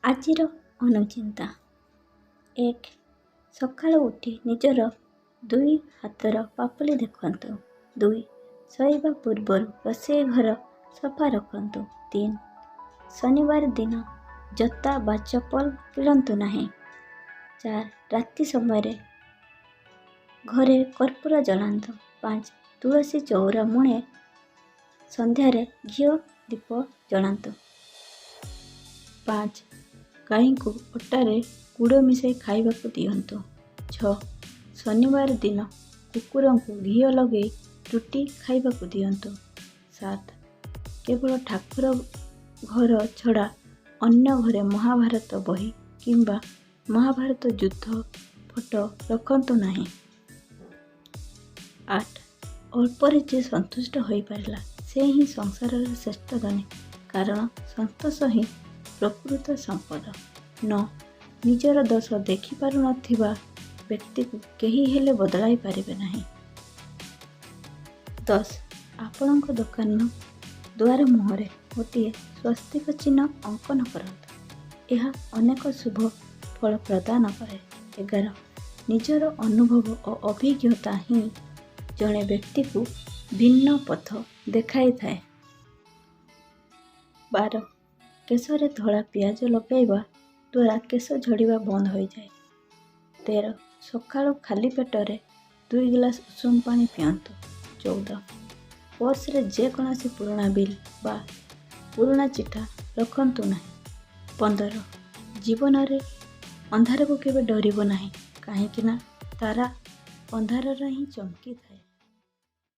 ଆଜିର ଅନୁଚିନ୍ତା। 1. ସକାଳୁ ଉଠି ନିଜର ଦୁଇ ହାତର ପାପୁଲି ଦେଖନ୍ତୁ। 2. ଶୋଇବା ପୂର୍ବରୁ ରୋଷେଇ ଘର ସଫା ରଖନ୍ତୁ। 3. ଶନିବାର ଦିନ ଜୋତା ବା ଚପଲ କିଣନ୍ତୁ ନାହିଁ। 4. ରାତି ସମୟରେ ଘରେ କର୍ପୂର ଜଳାନ୍ତୁ। 5. ତୁଳସୀ ଚଉରା ମୂଳେ ସନ୍ଧ୍ୟାରେ ଘିଅ ଦୀପ ଜଳାନ୍ତୁ। 5. ଗାଈଙ୍କୁ ଅଟାରେ ଗୁଡ଼ ମିଶାଇ ଖାଇବାକୁ ଦିଅନ୍ତୁ। 6. ଶନିବାର ଦିନ କୁକୁରଙ୍କୁ ଘିଅ ଲଗାଇ ରୁଟି ଖାଇବାକୁ ଦିଅନ୍ତୁ। 7. କେବଳ ଠାକୁର ଘର ଛଡ଼ା ଅନ୍ୟ ଘରେ ମହାଭାରତ ବହି କିମ୍ବା ମହାଭାରତ ଯୁଦ୍ଧ ଫଟୋ ରଖନ୍ତୁ ନାହିଁ। 8. ଅଳ୍ପରେ ଯିଏ ସନ୍ତୁଷ୍ଟ ହୋଇପାରିଲା, ସେ ହିଁ ସଂସାରର ଶ୍ରେଷ୍ଠ ଧନୀ, କାରଣ ସନ୍ତୋଷ ହିଁ ପ୍ରକୃତ ସମ୍ପଦ। 9. ନିଜର ଦୋଷ ଦେଖିପାରୁନଥିବା ବ୍ୟକ୍ତିକୁ କେହି ହେଲେ ବଦଳାଇ ପାରିବେ ନାହିଁ। 10. ଆପଣଙ୍କ ଦୋକାନ ଦୁଆର ମୁହଁରେ ଗୋଟିଏ ସ୍ୱସ୍ତିକ ଚିହ୍ନ ଅଙ୍କନ କରନ୍ତୁ। ଏହା ଅନେକ ଶୁଭ ଫଳ ପ୍ରଦାନ କରେ। 11. ନିଜର ଅନୁଭବ ଓ ଅଭିଜ୍ଞତା ହିଁ ଜଣେ ବ୍ୟକ୍ତିକୁ ଭିନ୍ନ ପଥ ଦେଖାଇଥାଏ। 12. କେଶରେ ଧଳା ପିଆଜ ଲଗାଇବା ଦ୍ୱାରା କେଶ ଝଡ଼ିବା ବନ୍ଦ ହୋଇଯାଏ। 13. ସକାଳୁ ଖାଲି ପେଟରେ 2 ଗ୍ଲାସ ଉଷୁମ ପାଣି ପିଅନ୍ତୁ। 14. ପର୍ସରେ ଯେକୌଣସି ପୁରୁଣା ବିଲ୍ ବା ପୁରୁଣା ଚିଠା ରଖନ୍ତୁ ନାହିଁ। 15. ଜୀବନରେ ଅନ୍ଧାରକୁ କେବେ ଡରିବ ନାହିଁ, କାହିଁକି ନା ତାରା ଅନ୍ଧାରରେ ହିଁ ଚମକିଥାଏ।